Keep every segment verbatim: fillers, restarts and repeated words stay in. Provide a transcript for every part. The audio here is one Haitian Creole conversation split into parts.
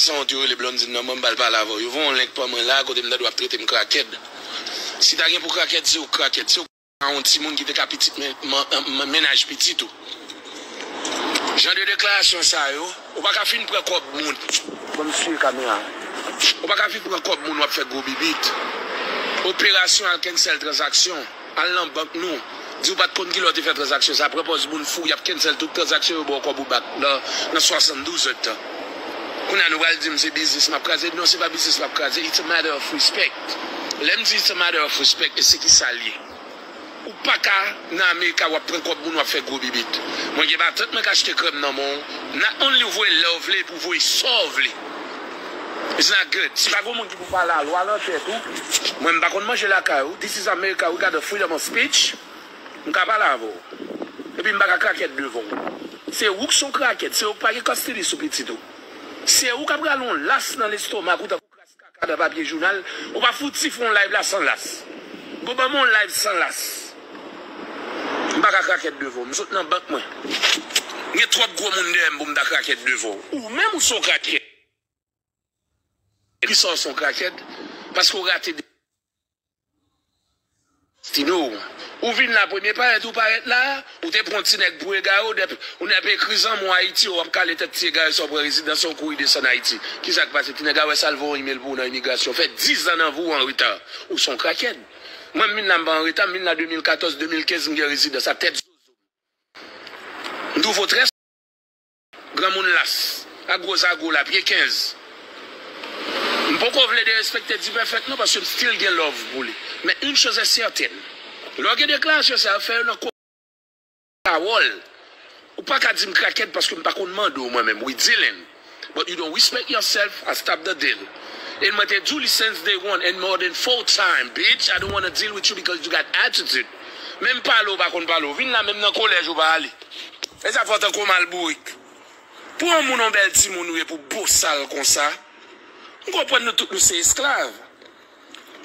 Sanwont yo rele Blondine nan, ban m ba l pale avè w. Yo voye yon link ban mwen la, kote m tande w ap trete m krakèd. Si ta gen pou krakèd, se ou k krakèd. Se ou k yon timoun ki te ka pitit men, men, men, mennaj pitit ou. Jan de deklarasyon sa yo, ou pa ka fin pran kòb moun. Ban m siye kamera. Ou pa ka fin pran kòb moun w ap fè gwo bibit. Operasyon al cancel tranzaksyon. Al nan bank nou. Di w pa t konn kilè w te fè tranzaksyon sa. Pran pòz moun fou, y ap cancel tout tranzaksyon yo ba w kòb ou back nan, nan swasanndouz èdtan. Kounye a nou pral di m se biznis m ap kraze. Non, se pa biznis m ap kraze. It's a matter of respect. Lè m di it's a matter of respect, e se ki sa l ye. Ou pa ka nan Amerika w ap pran kòb moun w ap fè gwo bibit. Mwen gen patant mwen k achte krèm nan men w. Not only ou voye lè w vle epi ou voye sa w vle. It's not good. Si pa gen moun ki pou pale a lwa nan tèt ou, mwen m pa konn manje lakay ou. This is America, we got the freedom of speech. M ka pale avè w. Epi m pa ka krakèt devan w. Se ou k son krakèt, se ou k pa gen kastidi sou pitit ou. Se ou k ap rale yon las nan lestomak ou tankou kras kaka nan papye jounal. Ou pa fouti fè yon live la san las. Bon, ban m yon live san las. M pa ka krakèt devan w. M sot nan bank mwen. Gen twòp gwo moun dèyè m pou m ta krakèt devan w. Ou menm ou son krakèt. Kisa w son krakèt? Paske w rate de Tino, ou vin la, premye parèt ou parèt la, ou te pran ti nèg pou egare, ou nèp, ou nèp ekri zanmi w Ayiti, w ap kale tèt ti egare sa w pran rezidans, ou kouri desann Ayiti. Kisa k pase? Ti nèg a wè sa l voye yon imèl pou ou nan imigrasyon. Fè dis zan nan vi w an reta. Ou se yon krakèt. Mwen, m vin la, m pa an reta, m vin la de mil katòz, de mil kenz, m gen rezidans a tèt zozo. M twouve w trè granmoun las, ak gwo zago la, pye kenz. M poko vle derespekte D-Perfect non, paske m still gen love pou li. Men une chose est certaine, lè w gen deklarasyon sa yo, fè yo nan ko-, pawòl. Ou pa ka di m krakèt paske m pa konn mande w mwen menm. We dealing. But you don't respect yourself, I stop the deal. And mwen te di w li since day one and more than four time, bitch. I don't wanna deal with you because you got attitude. Menm pale w pa konn pale, w vin la menm nan kolèj ou pa ale. E sa fè w tankou yon mal bourik. Pou yon moun, yon bèl timoun ou ye, pou bosal konsa. M konprann nou tout nou se esklav.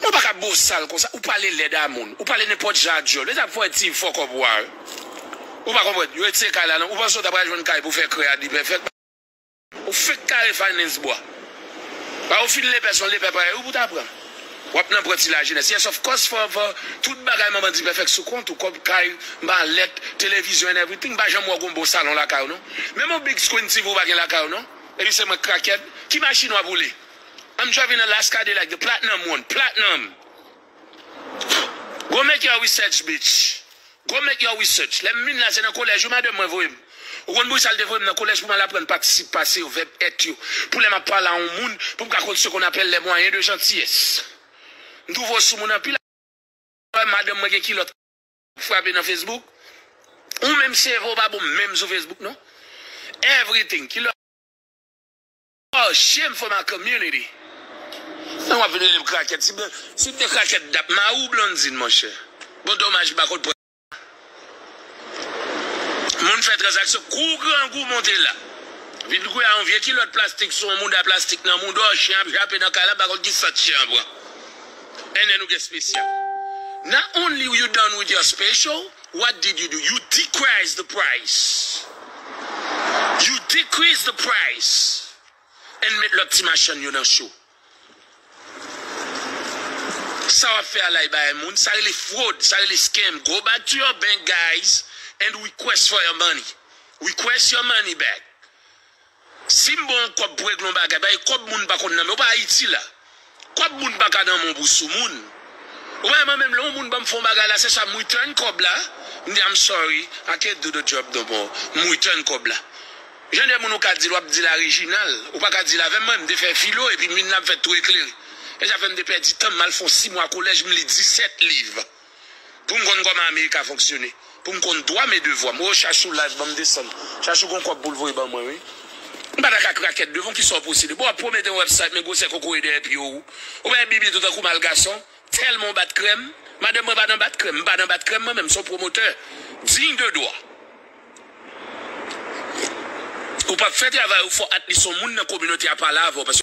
Nou pa ka bosal konsa. Ou pale lèd a moun. Ou pale nenpòt jan a dyòl. E sa fè w ti fòkòp ou a. Ou pa konprann. Yo retire kay la non. Ou panse w ta pral jwenn kay pou fè krè a D-Perfect? Ou fenk kare finance bwa. Ba ou fin lepè, se yon lepè parèy ou pou ta pran. W ap nan pran ti lajenès. Yes, of course, for, for tout bagay manman D-Perfect sou kont ou, kòb kay, malèt, televizyon and everything. M pa janm wè w gen yon bon salon lakay ou non. Menm yon big screen T V ou pa gen lakay ou non. Epi se mwen k krakèt. Ki machin w ap woule? I'm driving a Last Cadillac, the platinum one, platinum. Go make your research, bitch. Go make your research. Lè m vin la, se nan kolèj wi madanm mwen voye m. Ou konn poukisa l te voye m nan kolèj? Pou m al aprann patisip pase yo, vèb èt yo. Pou lè m ap pale a yon moun, pou m ka konn ce qu'on appelle les moyens de gentillesse. M twouve w soumoun anpil. Madanm mwen gen kilòt frape nan Facebook. Ou menm seve w pa bon menm sou Facebook non. Everything. Kilòt Oh, shame for my community. Nan w ap vin rele m krakèt. Si m te, si m te krakèt, d ap mari w Blondine, monchè. Bon, domaj, m pa konn pran. Moun fè tranzaksyon, kou grangou monte la. Vin kouye a yon vye kilòt plastik sou yon mouda plastik nan mouda w, chen ap jape nan kay la, m pa konn ki sant chen an pran. And then ou gen spesyal. Not only you done with your special, what did you do? You decrease the price. You decrease the price. And met lòt ti machann yo nan cho. Sa w ap fè a la e bay moun, sa rele fwod, sa rele scam. Go back to your bank, guys, and request for your money. Request your money back. Si m ba w yon kòb pou regle yon bagay, bay kòb moun pa konn nan men w, pa Ayiti la. Kòb moun pa ka nan men w pou soumoun. Ou wè mwen menm, lè yon moun ban m fè yon bagay la, se swa m return kòb la, m di, "I'm sorry, I can't do the job no more." M return kòb la. Jan de moun ou ka di l, w ap di l a Reginald. Ou pa ka di l avè m, mwen, m te fè filo, epi m vin la, m fè tou eklere. E sa fè m te pèdi tan, m al fè yon sis mwa kolèj, m li disèt liv. Pou m konn kòman Amerik a fonksyone. Pou m konn dwa m e devwa m. Ou chache sou live, ban m desann. Chache gon kòb pou l voye ban mwen, wi. M pa ta ka krakèt devan w, kisa w posede. Bon, w ap pwomete yon website, men gwosè kokoye dèyè pye w. Ou pa bibi tou tankou mal gason. Tèlman w bat krèm. Madanm mwen pa nan bat krèm. M pa nan bat krèm mwen menm, se yon pwomotè. Digne de droit. Ou p ap fè travay ou, fò at least yon moun nan kominote a pale avè w, paske